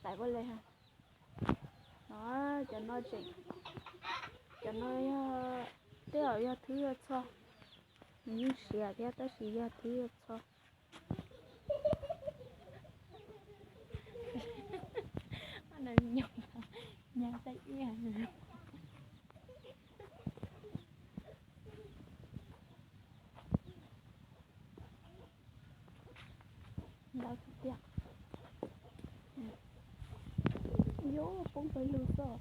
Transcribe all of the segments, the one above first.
Pais ua le ha. No, cov no tseem, cov no yog, tej zaum yog thwb yog txho. Nws yeej siav thiab tab sis yog thwb yog txho. Nyag tej ib ntau tiag. Yuav poob pawg lug xwb.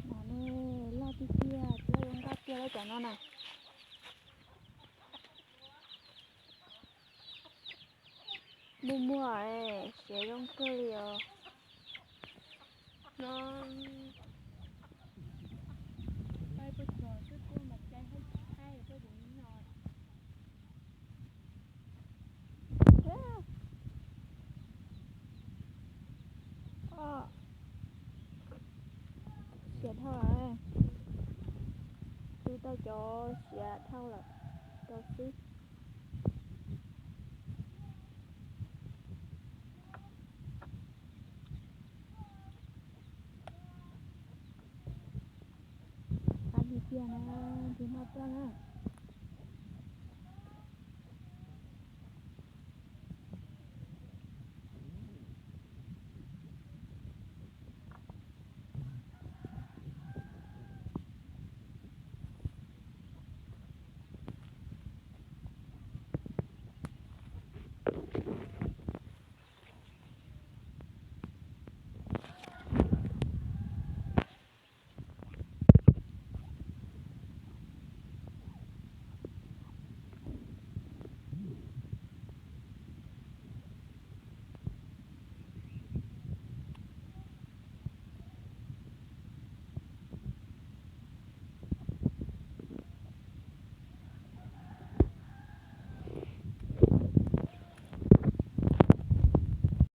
Mas ne, loj tiag tiag, loj zoo nkauj tiag lawm cov no na. Muaj muaj, siav zoo kawg li os. No, puas txog twb tuaj mas cai hauj thaij tuaj tus no. Siav dhau lawm. Twb tau cov siav dhau lawm rau xwb. Qab li tiag na, tus no tuaj na.